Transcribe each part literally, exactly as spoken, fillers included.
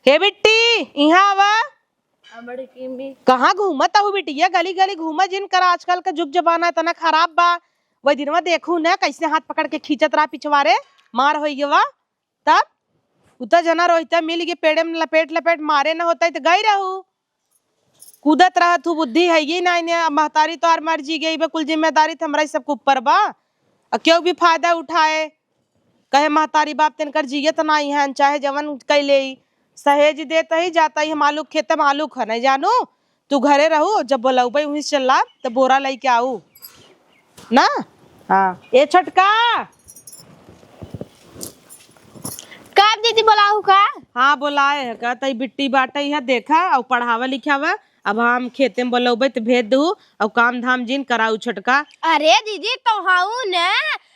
के बिट्टी, इहाँ आवा। आ, बड़की अम्मी। कहाँ घूमत हऊ बिटिया? गली गली घूमा जिन करा, आजकल का जुग जमाना इतना खराब बा। वही दिनवा देखू न, कैसे हाथ पकड़ के खींचत रहा पिछवारे, मार होई गवा। तब उतना जना रोहिता मिल गए, पेड़े में लपेट लपेट मारे न होता तो गई रहू। कूदत रहत हू, बुद्धि हैगी नाहीं ने। अब महतारी तोहार मर जी गई बा, कुल जिम्मेदारी तो हमरा ही सबके ऊपर बा। आ केहू भी फायदा उठाए, कहे महतारी बाप तिनकर जियत नाहीं हैं, चाहे जवन कैले ही। सहेज देत ही जाता ही, हम आलू के खेते में आलू खने जानू, तू घरे रहू, जब बोलौबे उहीं से चल लाब, त बोरा लइके आऊ। ना? हाँ। ए छोटका। का दीदी बोलाऊ का? हाँ, बोलाए है का? तई बिट्टी बाटे है, देखा, अउ पढ़ावा लिखावा। अब हम खेते में बोलौबे त भेज दू, अउ काम धाम जिन कराऊ छोटका। अरे दीदी, तो हाउ न,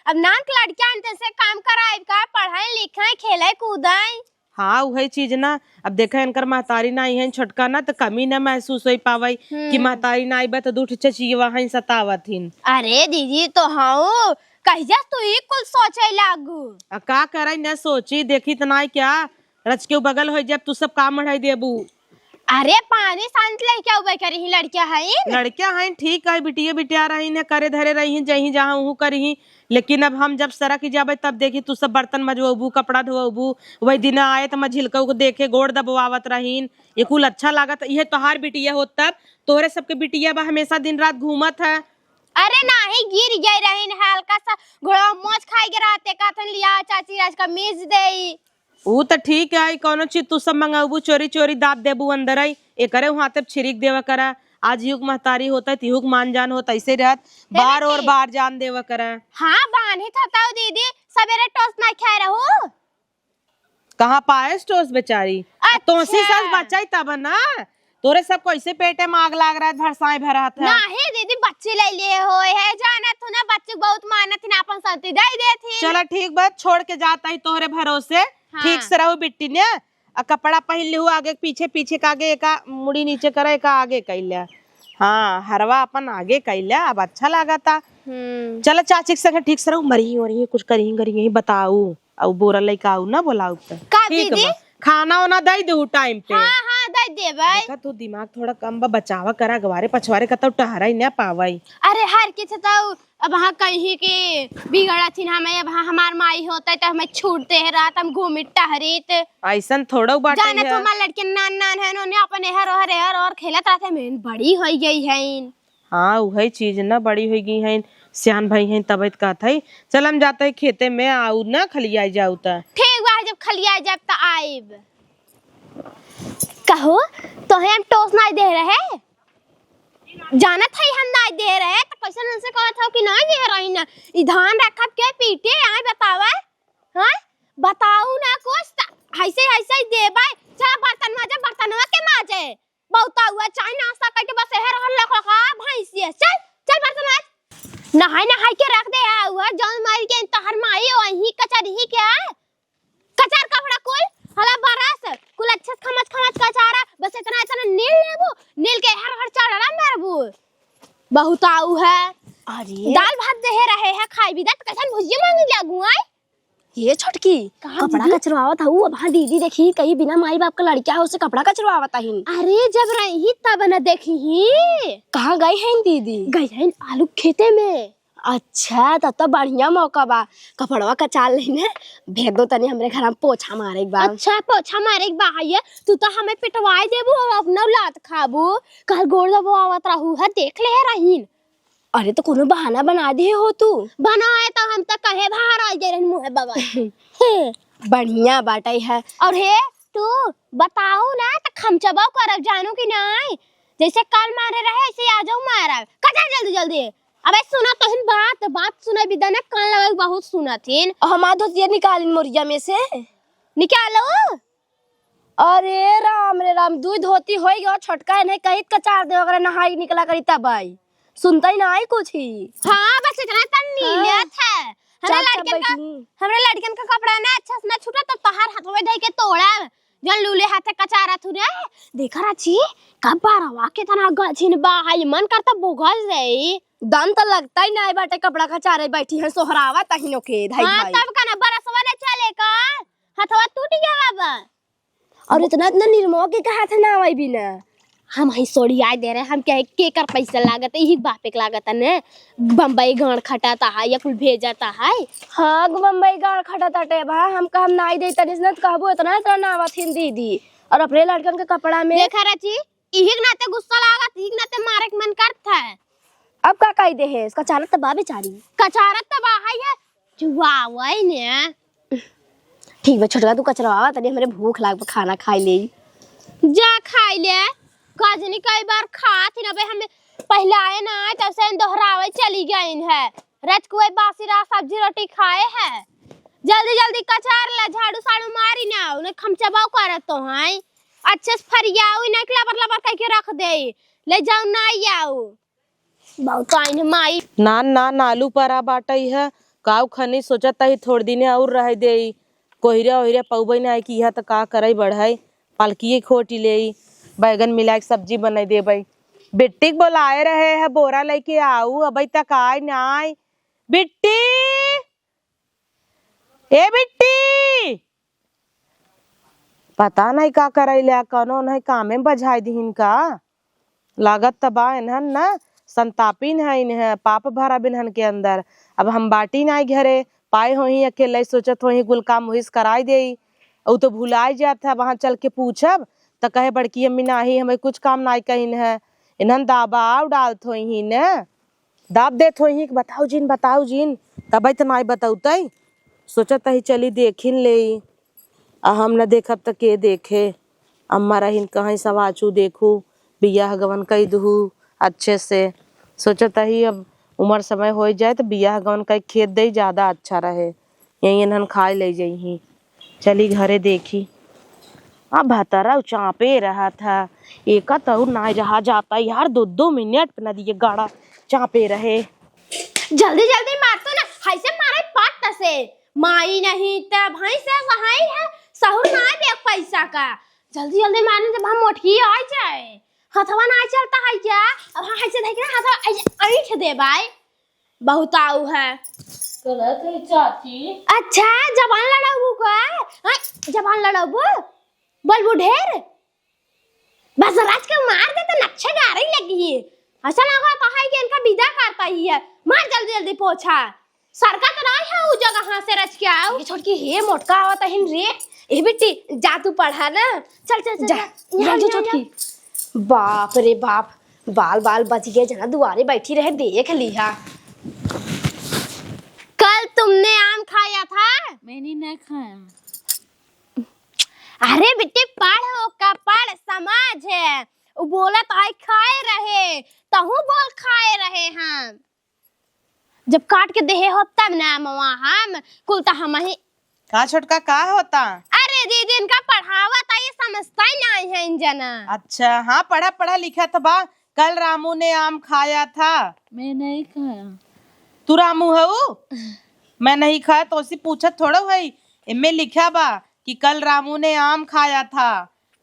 अब नान के लड़किया आनते से काम कराए का, पढ़ाई लिखाई, खेले कूदाई। हाँ, उहे चीज ना। अब देखा, इनकर महतारी नाहीं है छोटका ना, त कमी ना महसूस होई पावई कि हम्म। महतारी नाहीं बा, त दू ठे चचियवा हैं, सतावत हिन। अरे दीदी, तो हाँ, कहिया से तू ई कुल सोचे लागू? आ का करे न सोची, देखी त नाहीं क्या, रच के बगल होई जब तू सब काम बढ़ाई देबू। अरे पानी शांत लेके आऊ, करी ही लड़किया हैं। लड़किया हैं, ठीक है, बिटिया बिटिया रही न, करे धरे रही हैं, जहीं जहाँ उहू करी ही। लेकिन अब हम जब सरक जाबे तब देखी तू सब बर्तन मजवबू, कपड़ा धोवबू। वही दिन आए त मझिलकऊ को देखे गोड़ दबवावत रहीन। ये कुल अच्छा लागत? ये तोहार बिटिया होत तब, तोहरे सबके बिटिया बा हमेशा दिन रात घूमत है। अरे नाही, गिर गई रहीन, हल्का सा गोड़वा मोच खाई के रहते, कहतन लिया चाची आज का मीज देई। ऊ त ठीक है, कौनो चीज तू सब मंगाबू, चोरी चोरी दाब देबू अंदर आई, एकरे हाथे छिरिक देवा करा। आज युग महतारी होता है, तिहुक मान जान होता, ऐसे रहत, बार और बार जान देवा करा। हाँ, बान्ही थताऊ दीदी, सवेरे टोस ना खाए रहू। कहाँ पाएस टोस बेचारी? अच्छा। तोसी सास बचाई तब ना, तोरे सब कैसे पेटे में आग लाग रहा है, भरसाए भरत है। नाही दीदी, बच्ची ले लिए होए है, जानत हूँ ना, बच्ची बहुत मानत ही ना, अपन सती दे देती। चला ठीक बा, छोड़ के जाता ही तोहरे भरोसे। हाँ। ठीक से रहू बिट्टी ने, आ कपड़ा पहन लिहू आगे पीछे, पीछे का आगे एका मुड़ी नीचे करे, एका आगे कैले। हाँ, हरवा अपन आगे कैले, अब अच्छा लागता। हम्म। चला चाची के संगे ठीक से रहू, मरी और ये कुछ करी गरी यही बताऊ, अउ बोरा लइका आऊ ना बोलाऊ त। का ठीक दीदी? बा। खाना ओना दे देहू टाइम पे। हाँ, हाँ, दे देबै। देखा तू दिमाग थोड़ा कम बा, बचावा करा, अगवारे पछवारे कतौ टहराई ना पावई। अरे हर किछ तो अब हाँ कहीं के बिगड़त ही ना, हमें अब हाँ हमार माई होते तो हमें छूटते है रात हम घूमित टहरित। ऐसन थोड़ा बाटे जाने है। तो हमार लड़के नान नान है, उन्हें अपन एहर ओहर एहर और खेलत रहते हैं, बड़ी होई गई है। हाँ, उहइ चीज न, बड़ी होइ गइ हइन, सियान भइ हइन, तबहित कहत हई। चल, हम जात हई खेते में, आउ न खलियाइ जाउ त। ठीक बा, जब खलियाइ जाब त आइब। कहो, तोहे हम टोस नाइ देहे रहे? जानत हई हम नाइ देहे रहे, त कइसन हमसे कहत हउ कि नाइ देहे रही न? ई धान रखब के पीटे, आइ बतावा। हाँ? बताउ न कुछ, त हइसे, हइसे देबइ। चला बर्तन माजे, बर्तनवा के माजे। बहुता हुआ, चाय नाश्ता कइके बस एहे रहल लखलखा भैंसिया। चल, चल बर्तन माज। नहाइ नहाइ के रख दे, आ हुआ जौन मारी के तोहर माई वही कचरही के। कचर कपड़ा कुल, हला बरस, कुल अच्छे से खमच खमच कचारा, बस इतना इतना नील लेबू, नील के हर हर चढ़रा मारबू। बहुताऊ है। अरे। दाल भात देहे रहे है, खाइ भी दत, कइसन भुजिया मांगे लागू आय? ये छोटकी, कहाँ कपड़ा दीदी? कचरवावत हऊ। अब हाँ दीदी देखी, कहीं बिना माई बाप का लड़किया हो से कपड़ा कचरवावत हईन। अरे जब रही तब न देखी ही। कहाँ गई हैं दीदी? गई हैं आलू खेते में। अच्छा, तब तो बढ़िया मौका बा, कपड़वा कचार लेने, भेज दो तनी हमरे घर में पोछा मारे के बा। अच्छा, पोछा मारे के बा है, तू तो हमें पिटवाई देबू और अपना औलाद खाबू। कल गोड़ दबवावत रहू है, देख ले रहीन। अरे, तो कोनो बहाना बना दिहे हो तू। बनाए तो हम तो कहे बाहर आ गए रहन मुँहे बगल। हे। बढ़िया बाटे है। और हे, तू बताऊ ना तो खमचबो करब, जानू कि नाई? जैसे कल मारे रहे, ऐसे आज मारब। कचा जल्दी जल्दी। अबे सुना तहिन बात, बात सुने बिदा ना, कान लगा के बहुत सुनत हिन। हमार धोतिया निकालिन मोरिया में से। निकालो। अरे राम रे राम, दुई धोती होई गयो, छोटका है नहीं कहित कचार दे, ओकरे नहाई निकला करी तब आई। सुनता ही ना आई कुछ ही। हाँ, बस इतना तन नीले हाँ। थे। हमरा चाप चाप लड़कन का, बैठी। हमरा लड़कन का कपड़ा ना अच्छा से ना छूटा तो तोहार हथवे धई के तोड़ा। जन लूले हाथे कचारा थू रे। देखा राची, का बारवा के तना गझिन बा, हाय मन करता बोगल जाई। दम तो लगता ही ना बाटे, कपड़ा कचारे बैठी है, सोहरावा तहिनो के धाई हाँ, धाई। तब का ना बरसवा ने चले का? हथवा टूट गया बा। और इतना, इतना निरमो के कहा था ना, वही भी ना। हम ही सोड़ियाए दे रहे, हम क्या है, केकर पैसा लागत है, यही बापे के लागत है ने। बम्बई गांड खटाता है या कुल भेजाता है। हाँ, बम्बई गांड खटाता टे बा, हम कहम नाई दे तनिस न, तो कहबो इतना, इतना ना आवत हिन दीदी। और अपने लड़कन के कपड़ा में देखा रची, इही के नाते गुस्सा लागत, इही के नाते मारे के मन करत है। अब का कही दे है, इसका चारत त बा बेचारी। कचारत त बा है, ये जुआवई ने। ठीक बा छोटका, तू कचरवावा, तनी हमरे भूख लाग बा, खाना खाई लेई। जा खाई ले, कजनी कई बार खात ही ना बे, हमें पहले आए ना आए, तब से दोहरावे चली गईन है। रच के वही बासी रहा, सब्जी रोटी खाए है। जल्दी जल्दी कचार ला, झाड़ू साड़ू मारी ना, उन्हें खमचबाओ करत तो हैं। अच्छे से फरियाऊ, इन्हें के लबर लबर करके रख दे, ले जाऊ ना आऊ। बहुत आइन माई। नान नान आलू परा बाटई है, काऊ खनी सोचत ही थोड़ दिने और रह देई। कोहिरा ओहिरा पउबई ना कि इहा त का करई बढ़ई, पालकिए खोटी लेई, बैगन मिलाए के सब्जी बनाई देबई। बिट्टी के बोलाए रहे है, बोरा लेके आऊ, अबई तक आय नाय। बिट्टी, ए बिट्टी, पता नहीं का करई ले, कौनो नहीं कामे में बजाई दिहिन का। लागत त बा इन्हन न संतापिन है, इन्हें पाप भरा बिन्हन के अंदर। अब हम बाटी नाई घरे, पाए होही अकेले, सोचत होही कुल काम वही से कराई देई। उ तो भुलाई जात है, वहाँ चल के पूछब त कहे बड़की अम्मी नाही, हमें कुछ काम नाई कहिन है। इन्हन दबाव डालत होही न, दाब देत होही कि बताओ जिन, बताओ जिन, तबे त नाई बतौतई। सोचत ही चली देखिन लेई। आ हम न देखब त के देखे? अम्मा रहिन कहीं सवाचू देखू, बियाह गवन कई दुहू अच्छे से। सोचत ही अब उमर समय होइ जाए त बियाह गवन कई खेत देई ज्यादा अच्छा रहे, यही इन्हन खाए ले जइही। चली घरे देखी। अब भतरा चापे रहा था, एका तऊ नाई रहा जाता यार, दो दो मिनट पे नदी के गाड़ा चापे रहे। जल्दी जल्दी मार तो ना, हाइसे मारे पट से। माई नहीं त भैंस है, वहाई है, सहूर ना दे पैसा का। जल्दी जल्दी मारने जब हम मोटकी आ जाए, हथवा ना चलता है क्या? अब हाँ, हाइसे देख ना, हथवा ऐसे ऐंठ दे बाय। बहुत आऊ है। गलत है चाची। अच्छा, जबान लड़ाबू का? हाँ, जबान लड़ाबू? बोलबू ढेर? बस रच के मार दे त नच्छे गारी लगी है। ऐसा लगा तो है कि इनका विदा करता ही है। मार जल्दी जल्दी पोछा। सरका तो नहीं है उ जगह, हाँ से रच के आओ। ये छोटकी, हे मोटका आवत हिन रे। ए बिट्टी, जा तू पढ़ा ना। चल, चल, चल, जा, जा। जा, यहाँ, जा, यहाँ, छोटकी। यहाँ। बाप रे बाप, बाल, बाल बच गए, जना दुआरे बैठी रहे, देख लिहा। कल तुमने आम खाया था? मैंने नहीं खाया। अरे बिट्टी, पढ़ ओका, पढ़, समाज है। उ बोलत आई खाए रहे, तहू बोल खाए रहे हम। जब काट के देहे हो तब ना मवा हम, कुल त हमही। का छोटका, का होता? अरे दीदी, इनका पढ़ावत आई, समझता ही नहीं है इन जना। अच्छा, हाँ, पढ़ा, पढ़ा लिखा त बा। कल रामू ने आम खाया था। मैं नहीं खाया। तू रामू हऊ? मैं नहीं खाया, तोसी पूछत थोड़ो हई। एमे लिखा बा कि कल रामू ने आम खाया था,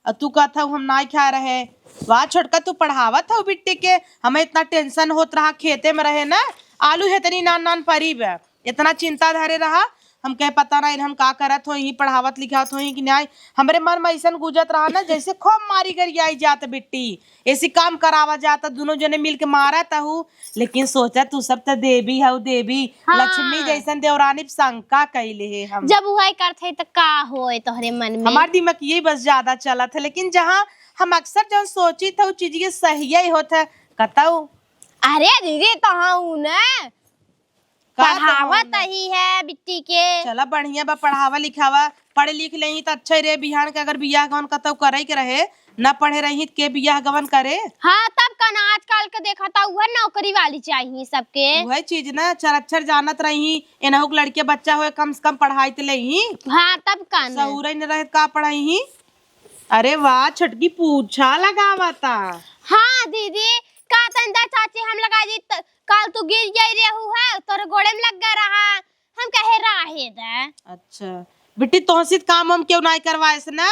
अ तू कहत हऊ हम नाई खाए रहे। वाह छोटका, तू पढ़ावत हऊ बिट्टी के, हमें इतना tension होत रहा, खेते में रहे ना, आलू हेतनी नान नान परी बा, इतना चिंता धरे रहा। हम कहे पता ना इन्हन का करत होइहीं, पढ़ावत लिखावत होइहीं कि नाई। हमरे मन में अइसन गुजत रहा ना जैसे खूब मारी गरियाई जात बिट्टी, ऐसी काम करावा जाता, दुनो जने मिल के मारत हऊ। लेकिन सोचा तू सब त देवी हऊ देवी, हाँ। लक्ष्मी जैसन देवरानी पे शंका कइले हे हम। जब उहै करत है त का होए तोहरे मन में? हमार दिमाग यही बस ज्यादा चलत है, लेकिन जहाँ हम अक्सर जौन सोचित है उ चीज के सही ही होत है। कतऊ? अरे दीदी, तो हाँ उ न का पढ़ावत तहन? ही है बिट्टी के। चला बढ़िया बा, पढ़ावा लिखावा, पढ़ लिख लेही त अच्छा रे। बिहान के अगर बियाह गवन कतौ करे के रहे, ना पढ़े रही त के बियाह गवन करे? हाँ, तब का ना, आजकल के देखा त उहे नौकरी वाली चाहिए सबके। उहे चीज ना, चर अक्षर जानत रही, एनहु के लड़के बच्चा होए, कम से कम पढ़ाई त लेही। हाँ, तब का ना। सहूरे न रहे त का पढ़ाई ही? अरे वाह, छोटकी पूछा लगावा ता। हाँ दीदी, का तंदा चाची हम लगा दी त, काल तू गिर गई रहू है, तोरे गोड़े में लग गया रहा, हम कहे राहे दे। अच्छा बिट्टी, तोहसी त काम हम केहू नाई करवाए से ना।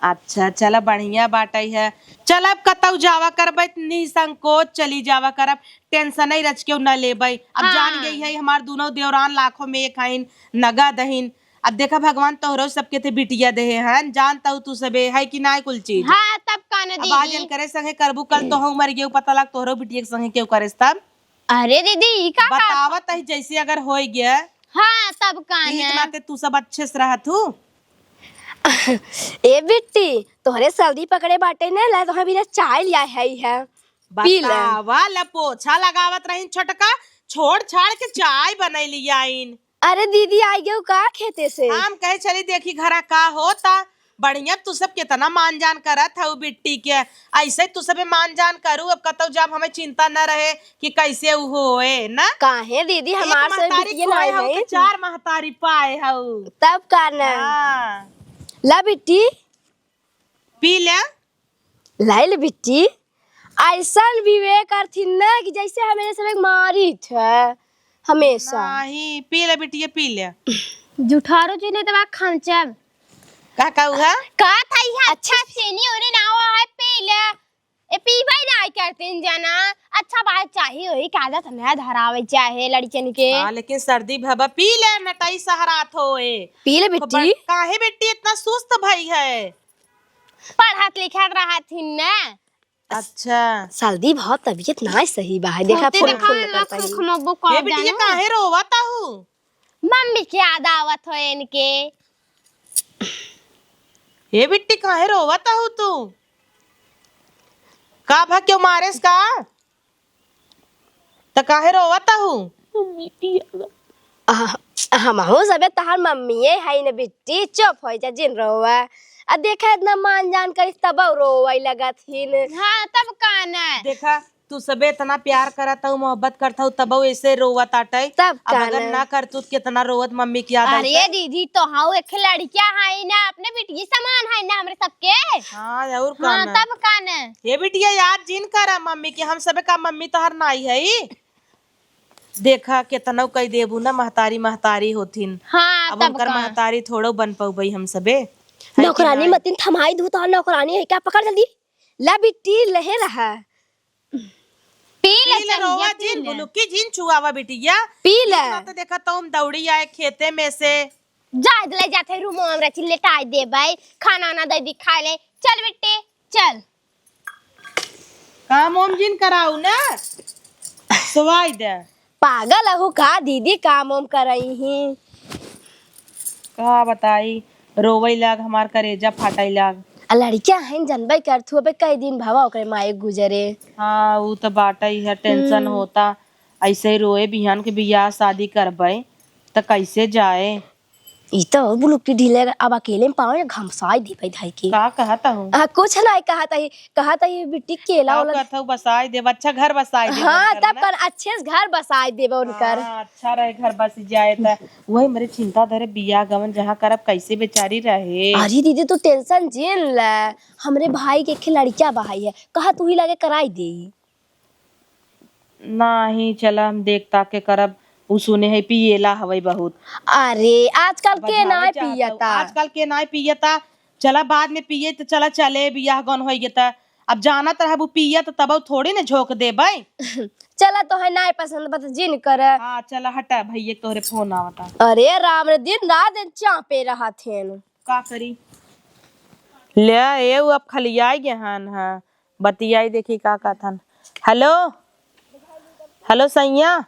अच्छा चला, बढ़िया बाटई है। चल अब कतऊ जावा करबे त निसंकोच चली जावा करब, tension ही रच केहू न लेबे। अब हाँ। जान गई है हमार दुनो देवरान लाखों में एक हइन, नगद हइन। अब देखा, भगवान तोहरो सबके थे बिटिया देहे हन, जानता हूँ तू सबे है कि नाय कुल चीज। हाँ, तब का न अब आज दीदी। एनकरे संगे करबू, कल तोहू मर गेऊ, पता लाग तोहरो बिटिया के संगे केहू करेस तब। अरे दीदी, ई का, का? बतावत है जैसे अगर होई गया। हाँ, तब का ठीक न। नाते तू सब अच्छे से रहत हूँ। ए बिट्टी, तोहरे सर्दी पकड़े बाटे न, ला तोहरे बिना चाय लिया है, है। पी ले। बतावा, ला पोछा लगावत रहीन छोटका, छोड़ छाड़ के चाय बनैली आइन। अरे दीदी, आई गयो का खेते से? हम कहे चली देखी घरा का होता। बढ़िया, तू सब कितना मान जान करत हऊ बिट्टी के। ऐसे तू सबे मान जान करू, अब कतौ जाब हमें चिंता न रहे कि कैसे उ होए, ना? काहे दीदी, एक हमार से महतारी बिटिये खोए नाई हऊ है। तो चार महतारी पाए हऊ। तब का ना? हाँ। ला बिट्टी। पी ले। लाइल बिट्टी, ऐसन विवेक करथिन ना कि जैसे हमें सब एक मारित है हमेशा। नहीं, पी ले बिटिया, पी ले। जुठारो चीनी तो बा खमचम। का कहू है? का था ये? अच्छा, चीनी उनी ना हुआ है, पी ले। ए, पीबे नहीं करतीन जना। अच्छा बात चाही, वही का आदत ना धरावे चाहे लड़कियन के। हाँ, लेकिन सर्दी भवा, पी ले, नटाई सहरात होए। पी ले खूब बिट्टी। बड़-, काहे बिट्टी इतना सुस्त भई है? पढ़त लिखत रहत हिन ना। अच्छा। सर्दी बहुत तबीयत ना सही बा है, देखा होते फुल देखा फुल ना करता है। खुखमबो कर ए बिटिया, जानो। काहे रोवत हऊ? मम्मी के याद आवत हो इनके। ए बिट्टी, काहे रोवत हऊ तू? का भा, केहू मारेस का? त काहे रोवत हऊ? मम्मी पिया। आह, हमहू सबे तहार मम्मिये हई न बिट्टी, चुप होइ जा, जिन रोवा। आ देखा, इतना मान जान करिस तब रोवै लगत हिन। हाँ, तब का न? देखा, तू सबे इतना प्यार करत हऊ, मोहब्बत करत हऊ, तबौ ऐसे रोवत आटै। तब अब का अगर न? ना करतू त कितना रोवत मम्मी की याद अरे आवत। दीदी, तोहऊ एक लड़किया है ना, अपने बिटिया समान है ना हमरे सबके। हाँ, और का हाँ, ना? तब का न? ए बिटिया, याद जिन करा मम्मी के, हम सबे का मम्मी तोहर नाई है? देखा, केतनौ कई देबू ना, महतारी महतारी होथिन। हाँ, अब तब उनकर का? महतारी थोड़ो बन पउबई हम सबे, है कि नौकरानी नाई? मतिन थमाई दू, तोहर नौकरानी है क्या? पकड़ जल्दी। ला बिट्टी, लहे रहा। पी ले पी ले, चलिया, रोवा पी जिन, ले। बुलुकी जिन चुआवा बिटिया। पी ले। इतना तो देखा तो हम दौड़ी आए खेते में से। जा, ले जाते रूमो में रखी, लेटाई देबै, खाना ना दे दी खाए ले। चल बिट्टी, चल। काम ओम जिन कराऊ ना, सोवाई दे। पागल अहू का दीदी, काम ओम करई ही। का बताई, रोवई लाग, हमार करेजा फाटई लाग। आ लड़किया हईन, जनबई करथू, अबे कई दिन भवा ओकरे माई गुजरे। हाँ, ऊ त बाटई है, tension हम्म। होता। ऐसे ही रोए, बिहान के बियाह शादी करबे, त कैसे जाए? ई तो बुलुकी ढीले, अब अकेले में पावे घमसाई देबै धाई के। का कहत हूँ? आ, कुछ नहीं कहत ही, कहत ही बिट्टी केला का वाला कहत हूँ, बसाई देब, अच्छा घर बसाई देब हाँ, उनकर तब ना। कर अच्छे से घर बसाई देब उनकर। हाँ, अच्छा रहे घर बस जाए त। वही मेरे चिंता धरे बियाह गवन जहाँ करब कैसे बेचारी रहे। अरे दीदी तू tension जिन ले, हमरे भाई के एक लड़किया बहाई है, कहा तू ही लगे कराई दे। नाही, चला हम देख ताक के करब। उ सुने है पियेला हवै बहुत। अरे, आजकल के बजावे नाय जात हौ। पियता। आजकल के नाय पियता। चला बाद में पिए त चला चले, बियाह गौन होइगे त। अब जानत रहबू पियत तब थोड़ी न झोंक देबै। चला तोहे नाय पसंद बा त जिन कर। हाँ, चला हटा, भैया के तोहरे फोन आवता। अरे राम रे, दिन रात दिन चापे रहत हेन। का करी? ले, ए, उ अब खलियाई गेहन ह। बतियाई देखी का कहथन। हेलो, हेलो सैया,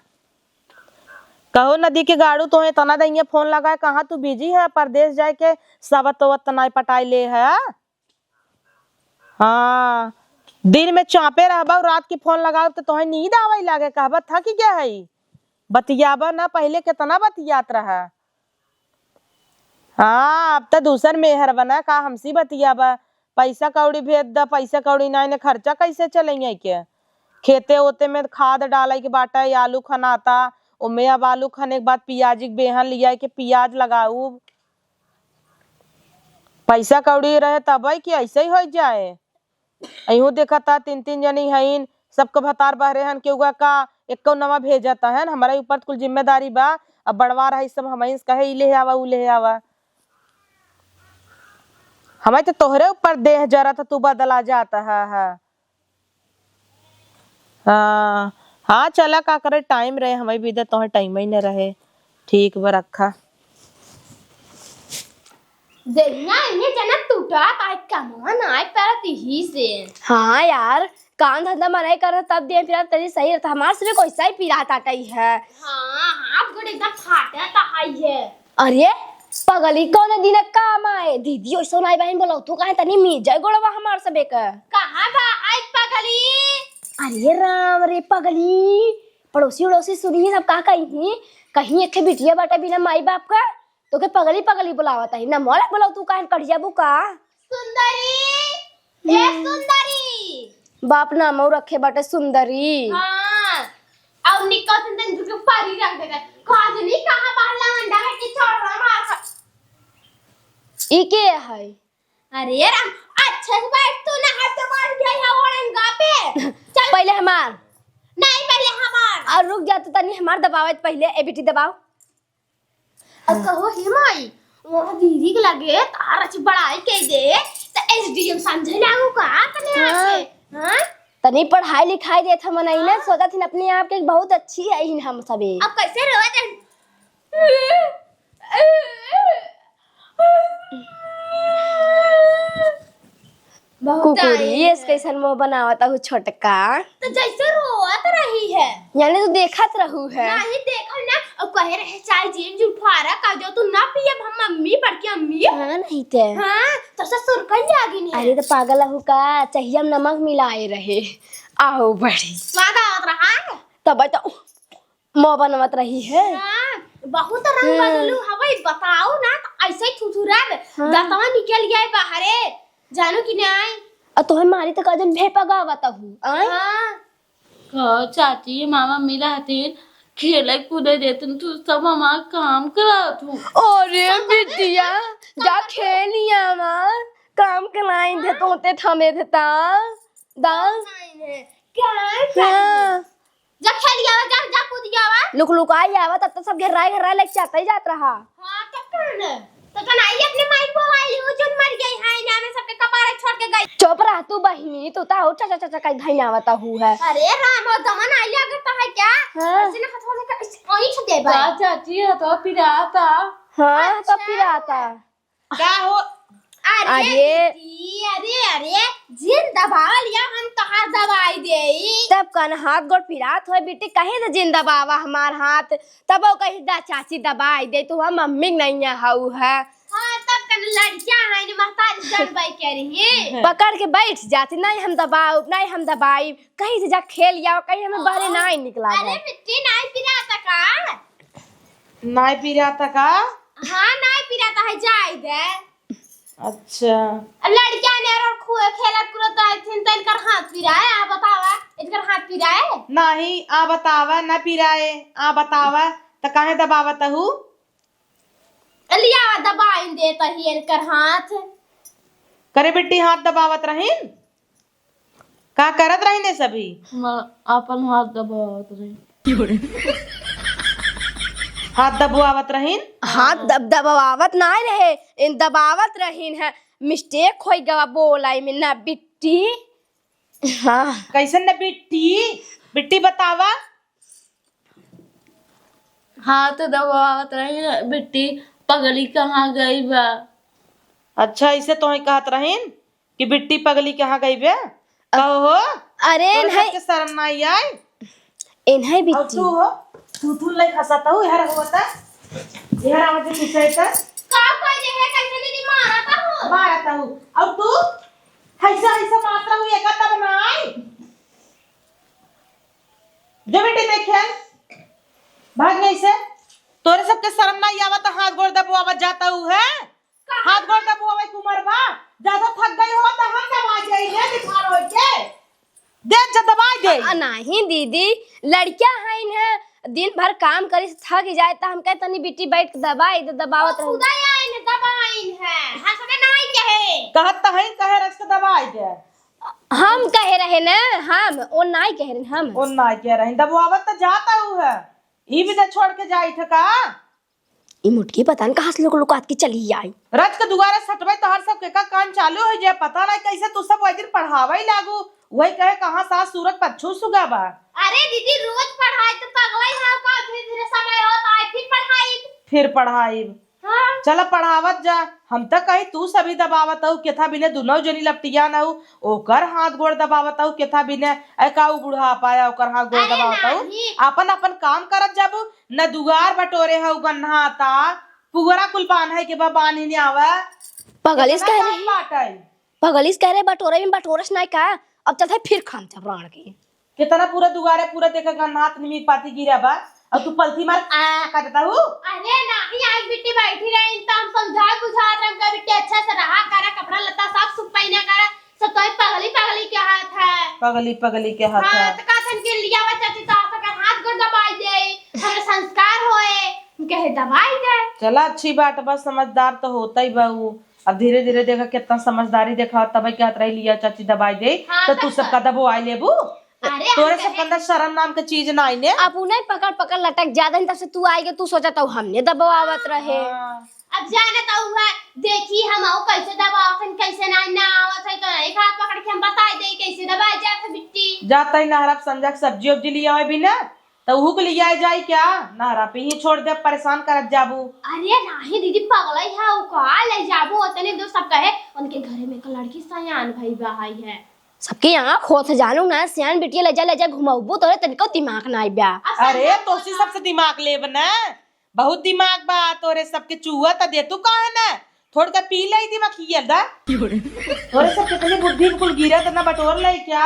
कहो नदी के गाड़ू, तोहे तना दइया फोन लगाए, कहाँ तू busy है, परदेस जाए के सवत वत नाई पटाई ले है। हाँ, दिन में चापे रहबा, रात के फोन लगाओ तो तोहे नींद आवै लागे, कहबा थक गया है, बतियाबा ना, पहिले केतना बतियात रहा। हाँ, अब त दूसर मेहर बना का हमसी बतियाबा। पैसा कौड़ी भेज द, पैसा कौड़ी नाई ने खर्चा कैसे चलइया के? खेते ओते में खाद डालै के बाटै, आलू खनाता, ओमे अब आलू खने के बाद पियाजी के बेहन लिया के पियाज लगाऊ। पैसा कौड़ी रहे तबै कि ऐसे ही होइ जाए। अइहू देखा ता तीन तीन जनी हईन, सबके भतार बहरे हन, केहू का एको नवा भेजत हन, हमरा ऊपर कुल जिम्मेदारी बा। अब बड़वा रही सब हमइन से कहे, "ई ले आवा, ऊ ले आवा।" हमें तो तोहरे ऊपर देह जरत, तू बदला जात ह, ह। हाँ, हाँ, चला का करे, time रहे, हमें भी दे, तोहे time ही न रहे। ठीक बा, रखा। देहिया इन्हें जनक टूटा, ताई कमवा नाई परत ही से। हाँ यार, काम धंधा मनई करत तब देह पिरात तनी सही रहत। हमार से भी कोई सही पिरात आटइ है। हाँ, हाथ गोड़ एकदम फाटत है। अरे, पगली कौन दिन काम आए? दीदी ओइसो नाई बहिन बोलउ, तू काहे तनी मीजे गोड़वा हमार सबे क? कहाँ बा आई पगली? अरे राम रे पगली, पड़ोसी उड़ोसी सुनिही सब का कहिही? कहीं एक ठे बिटिया बाटे बिना माई बाप का, तोके पगली पगली बोलावत ही, ना मोला बोलाउ, तू काहे कट जाबू का? सुंदरी, ए हम्म। सुंदरी। बाप नामउ रखे बाटे सुंदरी। हाँ, अउर निकल से तन झुके पारी रख देगा। काजनी कहाँ बाहर लवंडा है कि छोड़ रहा मार खा। ई के है? अरे राम, अच्छे से बैठ तू, ना हाथ से बैठ गई है ओरंगा पे। चल। पहले हमार। नहीं, पहले हमार। अउर रुक जा, तू तनी हमार दबावत पहले, ए बिटी दबाव। अब कहो, "हे माई, वहाँ दीदी के लगे तार अच्छी बड़ाई कइ दे, त एसडीएम समझे लागू का अपने आप हाँ। के?" हाँ? तनी पढ़ाई लिखाई देत हमन, आई ना, हाँ। सोचत हिन अपने आप के बहुत अच्छी है हिन हम सबे। अब कैसे रोवत है? बहुत कुकुरी, आई ये है। कैसन मुंह बनावत हूँ छोटका? तो जैसे रोवत रही है। यानी तू देखत रहू है। नहीं देखल ना, अब कहे रहे चाय जीन जुल्फारा का जो तू ना पियब हम मम्मी, बड़की अम्मी। हाँ, नहीं ते। हाँ, तो ससुर कहीं आगे नहीं अरे है। तो पागल हूँ का, चाहिए हम नमक मिलाए रहे। आओ बड़ी। स्वाद आवत रहा है। तब तो मुंह बनवत रही है। हाँ, बहुत रंग हाँ। बदलू हवई, बताओ ना, त ऐसे ही थुथुरब, हाँ। दतवा निकल गया है बाहरे, जानू कि नहीं? आ तोहे मारी त का जन भेपा गावत हूँ, आय? हाँ। कहो चाची, मामा मिला हथिन, खेले कूदे देतन, तू सब हमार काम करावत हूँ। अरे बिटिया, जा खेलिया माँ, काम कराई दे तोते थमे थे ता, दास। नहीं है, क्या है? हाँ। जा खेल आवा, जा, जा कूद आवा। लुक लुकाई आवा, तब तो सब घेराए घेराए लेके जाते ही जात रहा। हाँ, तब कौन है? तो कौन आई अपने माई को आई, वो जोन मर गई है, इन्हें हमें सबके कपारे छोड़ के गई। चुप रह तू बहिनी, तू ता उठा चा चा चा कई धई आवत हूँ है। अरे राम, वो दमन आई लगता है क्या? हाँ। ऐसे ना हथवा से ऐसे ओइठ देबा। का चाची, हथवा पिराता। हाँ, अच्छा। तो पिराता। का हो? अरे अरे। दीदी, अरे, अरे, जिन दबावा लिया, हम तोहार दवाई देई। तब कन हाथ गोड़ पिरात होय, बेटी, कहीं से जिन दबावा हमार हाथ, तब वो कही दा चाची दबाई दे, तू हम मम्मी नहीं हऊ है। हाँ, तब कन लड़कियां हैं, ने महतारी जानबे करी। पकड़ के बैठ जाती, नहीं हम दबाऊ, नहीं हम दबाई, कहीं से जा खेल आओ, कहीं हमें बाहर हाँ। नहीं निकला अरे जाए। बिट्टी, नहीं पिराता का? नाई पिराता का? हाँ, नाई पिराता है, जाए दे। अच्छा। लड़कियां ने और खु-, खेलत कुदत आए थिन, त इनकर हाथ पिराए, आ बतावा, इनकर हाथ पिराए? नहीं, आ बतावा, ना पिराए, आ बतावा, त काहे दबावत हू? लिया, दबाइन देत ही इनकर हाथ। करे बिट्टी, हाथ दबावत रहीन? का करत रहीन सभी? म-, आपन हाथ दबावत रही। हाथ दबावत रहीन? हाथ दब-, दबावत नाय रहे, इन दबावत रहीन है। Mistake होई गवा बोलाई में ना बिट्टी। हाँ। कैसन ना बिट्टी? बिट्टी बतावा। हाथ दबावत रही, बिट्टी पगली कहाँ गई बा? अच्छा, इसे तोहे कहत रहीन कि बिट्टी पगली कहाँ गई बे? कहो हो? अरे तोरे नहीं। सबके शर्म नहीं आई? ए नहीं और बिट्टी। तू हो? तू, तू ले हंसत हूँ, इहर होता? इहर आवाज पूछे त? का कोई जे है, कैसे दीदी मारत हूँ? मारत हूँ। और तू? ऐसा, ऐसा मारत हूँ, एका तब ना आई? जो बेटी देखे, भाग गई से। तोरे सबके शर्म नहीं आवत, हाथ गोड़ दबवावत जाता हूँ है? कहाँ? हाथ गोड़ दबवावे के उमर बा, ज्यादा थक गई हो तो हम दबा जाई, ले निखार होई के। दे, जा दबाई दे। आ, नहीं दीदी, लड़कियां हैं, दिन भर काम करी से थक जाए, त हम कहे तनी बिट्टी बैठ के दबाई दे, दबावत रही। खुदा आइन दबाइन है, हंसबे नहीं कहे। कहत त है, कहे रच के दबाई दे। हम कहे रहे ना, हम, ओ नाई कहे रहे, हम। ओ नाई कहे रहे, दबवावत त जाता हूँ है, ई भी त छोड़ के जाई थे का? ई मोटकी पता न कहाँ से लुक लुकात के चली आई। रच के दुआरे सटबे तोहर सब के का कान चालू हो जाए, पता नहीं कैसे तू सब वही दिन पढ़ावे लागू, वही कहे कहाँ सास सूरत पच्छू सुगा बा। अरे दीदी, रोज पढ़ाई तो पगलाई है का, धीरे धीरे समय होता है फिर पढ़ाई। फिर पढ़ाई। हाँ। चला पढ़ावत जा। हम त कही तू सभी दबावत हऊ, केथा बिने दुनौ जनी लपटियान हऊ, ओकर हाथ गोड़ दबावत हऊ, केथा बिने। ऐ का उ बुढ़ापा आया, ओकर हाथ गोड़ अरे दबावत हऊ? नहीं। अपन, अपन काम करत जाबू, न दुआर बटोरे हऊ गन्हाता, पुअरा कुल बान्हे के बा, बान्हि ने आवा। पगलिस केतना कह काम रही। बाटै? पगलिस कह रहे, बटोरे में बटोरस नाय का? अब चलत है फिर खाम चपरान के। केतना पूरा दुआरे पूरा देखा गन्हात निमी पाती गिरा बा, और तू पलथी मार आ कर देता हूँ। अरे नाही, आज बिट्टी बैठी रही, तो हम समझा बुझा रहे, हमका बिट्टी अच्छा से रहा करा, कपड़ा लत्ता साफ सुफ पहना करा, सब तो पगली पगली के हाथ है। पगली पगली के हाथ हाँ, है। तो का तन के लिया बच्चा जी, तो आप अगर हाथ गोड़ दबाई दे, हमें संस्कार होए, हम कहे दबाई दे। चला अच्छी बात बा, समझदार तो होता ही बा उ। अब धीरे धीरे देखा कितना समझदारी देखा, तब कहत रही लिया चाची दबाई दे, हाँ, तो तू तब सबका दबवाई लेबू। अरे, हम तोरे कहे सबके अंदर शर्म नाम के चीज ना आई ने। अब उन्हें पकड़ पकड़ लटक जात हन, तब से तू आई के तू सोचत हऊ हमने दबवावत रहे। हाँ। अब जाने तो हुआ, देखी हम आऊ कैसे दबावत हन, कैसे ना, ना आवत है, तो एक हाथ पकड़ के हम बताई दे कैसे दबाई जात है बिट्टी। जात ही नहरा पे संझा के सब्जी उब्जी लिया आवे भी ना, तो उहू के लिया जाई क्या? नहरा पे ही छोड़ दे, परेशान करत जाबू। अरे नाही दीदी, पगलई है, उ का ले जाबू? उतने दो सब कहे, उनके घरे में एक लड़की सयान भई बा है। सबके आँख होत है जानू ना, सियान बिटिया ले जा, ले जा घुमाउबू, तोरे तनिको दिमाग ना आइब्या। अब अरे, समझा तोसी ना। सबसे दिमाग लेब ना, बहुत दिमाग बा तोरे सबके, चुआ त दे तू काहे ना, थोड़ के पी ले दिमाग हियल दा। तोरे सब कितनी बुद्धि कुल गिरा त ना बटोर ले क्या?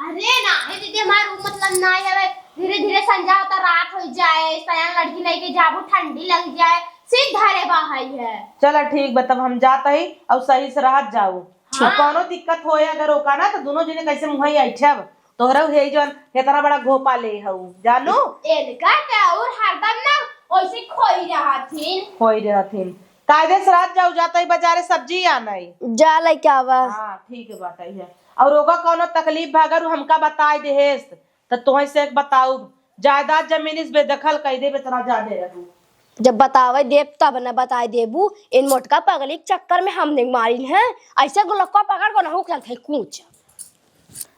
अरे नाही दीदी, हमार उ मतलब नाही है, धीरे धीरे संझा होता रात हो जाए, सयान लड़की लेके जाबू, ठंडी लग जाए, सीध धरे बा है। चला ठीक बा, तब हम जात ही और सही से रहत जाऊ। हाँ। कौनो दिक्कत होए अगर ओका ना, तो दोनों जने कैसे मुँह ही ऐठब। तोहरा हे जौन इतना बड़ा घोपा ले हऊ, जानू? इनका क्या और हरदम ना ओइसे खोई रहथिन। खोई रहथिन। कायदे से रात जाऊ, जाता ही बाजारे सब्जी आनाई। जा लेके आवा। हाँ, ठीक है, बात आई है। और ओका कौनो तकलीफ भा अगर हमका बताए देहेस, त तोहे से एक बताऊ, जायदाद जमीन इस बेदखल कई देबे, इतना जादे रहू। जब बतावे देब तब न बताए देबू। इन मोटका पगली के चक्कर में हम नहीं मारिन है। ऐसे गुलक्का पकड़ को नहुक चलत है कूच।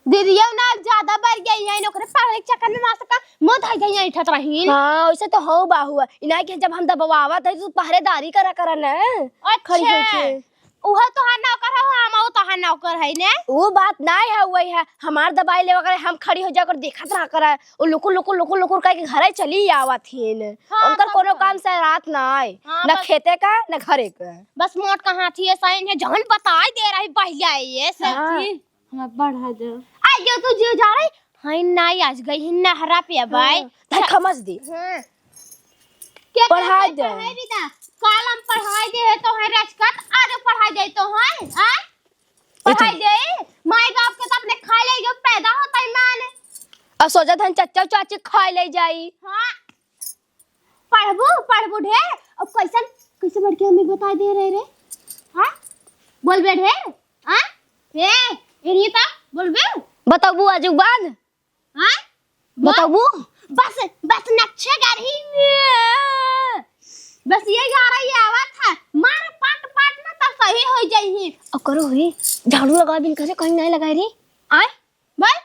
दीदिया ना ज्यादा बढ़ गई है, ओकरे पगली के चक्कर में मार सका मुंह धई धई ऐठत रही। हाँ, वैसे तो हो बाहुआ। इनाई के जब हम दबवावत है तो पहरेदारी करा करा न। अच्छा। खड़ी होके। उहो तोहार नौकर हो, हम तोहार नौकर है ने। वो बात नाय है, वही है हमार दबाई लेवा करे, हम खड़ी हो जा कर देखत रहा करे। वो लुकुर लुकुर लुकुर लुकुर करके घरे चली आवत हिन। हाँ, उनकर तब कोनो तो। काम से रात ना आए, हाँ, ना बस। खेते का ना घरे का। बस मोट का हाथी ऐसा है, जहन बताई दे रही बहिया ये सब। हाँ। हमें बढ़ा दे। आ, यो तू जो जा रही, हाय नाई आज गई ही नहरा पे भाई। हाँ, धर खमस दे। हाँ। क्या पढ़ाई कहते दे। पढ़ाई भी था? काल हम पढ़ाई दे है तो है रचकत, आज पढ़ाई दे तो है, हाँ? ये तो पढ़ाई दे, माई बाप के तो अपने खा ले जो पैदा होता ही मान। अब सोचत हन चच्चा चाची खा ले जाई। हाँ। पढ़बू, पढ़बू ढेर। अब कैसन, कैसे बढ़ के हमें बताई दे रहे रे? हाँ? बोलबे ढेर? हाँ? ए, एनिए ता, बोलबे? बताबू आजुक बाद? हाँ? बोल। बताबू? बस, बस नच्छे गाड़ी में। बस ये गारा ये आवा था। मार पाट पाट ना तब सही हो जाई। अब करो हुई, झाड़ू लगा बिन करे कहीं नहीं लगाए रे। आय? बोल।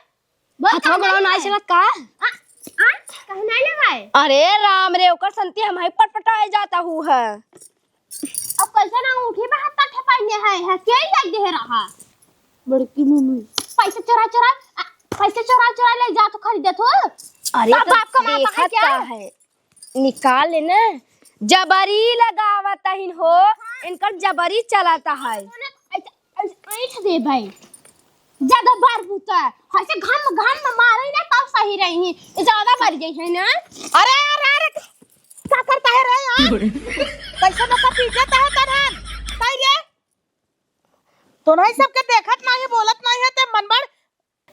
बोल, हथवा कहाँ गोड़वा नाई चलत का? आ, आ, कहाँ नाई लगाए? अरे राम रे, ओकर संती हम ही पटपटाए जाता हूँ है। अब कैसे ना उठी बा, हाथ ठपाई में है, है, के लग दे रहा? बड़की मम्मी। पैसे चोरा चोरा, आ, पैसे चोरा चोरा ले जा तो खरीदे तो। अरे तब तो बाप कमाता है देखत क्या? का है? निकाल ले ना, जबरी लगावत हिन हो, इनकर जबरी चलत है। ऐसे, ऐसे ऐंठ दे भाई, ज्यादा बार बुता, ऐसे घम घम में मारे ना तब सही रही, ये ज्यादा बढ़ गई है ना। अरे, अरे, अरे, का करता है रे यार? कैसे बता पीटे तो है तनहन, ताई रे? तो नहीं सबके देखत नहीं है, बोलत नहीं है, ते मनबड़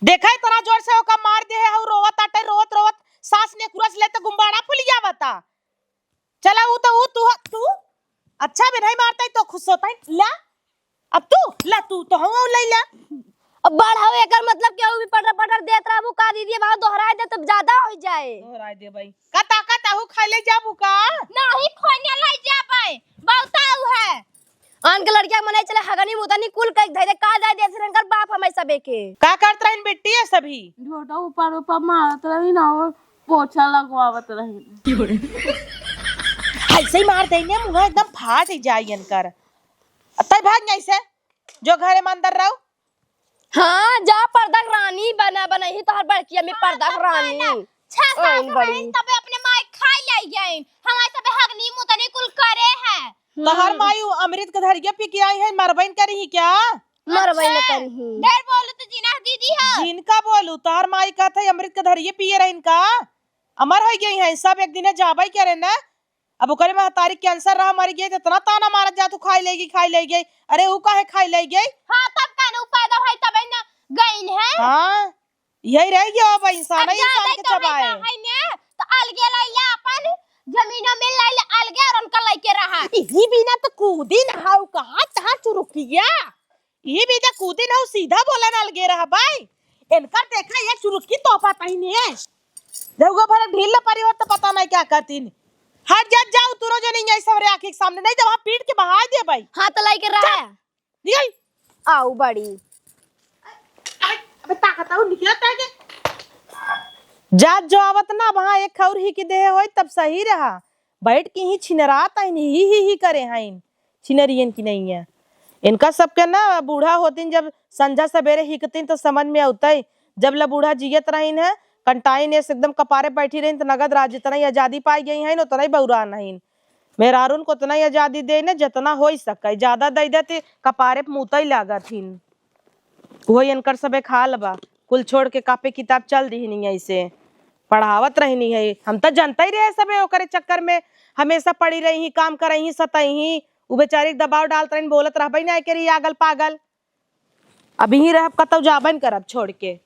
देखा, इतना जोर से ओका मार दे है, और रोवत आटे, रोवत, रोवत सांस ने कुरस ले तो गुम्बाड़ा फुलिया बता। चला, ऊ तो, ऊ तू ह-, तू अच्छा भी नहीं मारता है तो खुश होता है। ला, अब तू, ला, तू तो हूँ ले ला। अब बढ़ाओ, एकर मतलब क्या हुई? पटर पटर देत रहबू का दीदी, भाव दोहराए दे तब ज्यादा हो जाए। दोहराए दे भाई। का ताकत आहू खाए ले जाबू का? नाही, खोने ले जाबे। बहुताऊ है। आन के लड़किया मने चले हगनी मुतनी कुल कइक धइले का जाए देत रंकर बाप हमें सबे के। का करत रहन बिट्टी ये सभी? ढोटा ऊपर ऊपर मारत रही ना और पोछा लगवावत रही। ऐसे ही मार देने, मुँह एकदम फाट ही जाई इनकर। तै भाग यहाँ से, जो घरे में अंदर रहो। हाँ, जा पर्दा के रानी बना, बनही तोहर बड़की अम्मी पर्दा के रानी। छह सास ओइन बड़ी। रहिन, तबे अपने माई खाई लाई गइन। हमारे सबे हगनी मुतनी कुल करे है। तोहर हम्म। माई उ अमृत के धरिया पी के आई है, मरबइन करी ही क्या? मरबे न अच्छा, करिहीं। ढेर बोलू तो जिना दीदी है। जिनका बोलू, तोहर माई कहत है अमृत के धरिये पिए रहिन का? अमर होइ गई है, सब एक दिने जाबे करे ना। अब ओकरे महतारी कैंसर रहा, मर गई, तो इतना ताना मारत जा तू, खाई लेगी, खाई लेगी। अरे ऊ काहे खाई लेगी? हाँ, तब का ना, ऊ पैदा भई तबे ना गईन है। हाँ, यही रह गया अब इंसान, अब इंसान ज्यादा के तो चबाए। है ना, तो अलगे लाई ले अपन जमीनों में लाई ले अलगे और उनका लेके रहा। इही बिना तो कूदी ना हाउ कहाँ तहाँ चुरुकिया। ई भी तो कूदिन हौ, सीधा बोलन अलगे रह भाई। इनकर देखा ये चुरुकी तोहफा तहीने है। जब वो भर ढील न परी हो तो पता नहीं क्या कहतीन। हट जा, जाओ तू रोज नहीं आई सबरे आँखी के सामने, नहीं तो वहाँ पीट के बहाय दे भाई। हाथ लाई के रहा। चल, निकल। आऊ बड़ी। अबे, अबे ताकत आऊ निकलता है के? जात जो आवत ना वहाँ एक खौर ही की देह होई तब सही रहा। बैठ के ही छिनरात आइन, ही, ही, ही करे हइन। छिनरियन की नहीं है। इनका सबके ना बूढ़ा होतिन, जब संझा सबेरे हिकतिन तो समझ में अउतई। जब ले बूढ़ा जियत रहिन है, कंटाइन ऐसे एकदम कपारे बैठी रहिन, तो नगद राज जितना ही आजादी पाई गई हइन, उतना ही बौरान हइन। मेहरारून को उतना ही आजादी देइन, जितना होइ सके, ज्यादा दइ देती, कपारे पे मूतई लागत हिन। वही इनकर सब एक हाल बा, कुल छोड़ के कापी किताब चल दिहनी ऐसे पढ़ावत रहनी है। हम तो जनते ही रहे सबे ओकरे चक्कर में हमेशा पड़ी रही ही, काम करही, सतही। उ बेचारी के दबाव डालत रही, बोलत रहबे ना करी आगल पागल। अब यहीं रहब, कतौ जाबे न करब छोड़ के।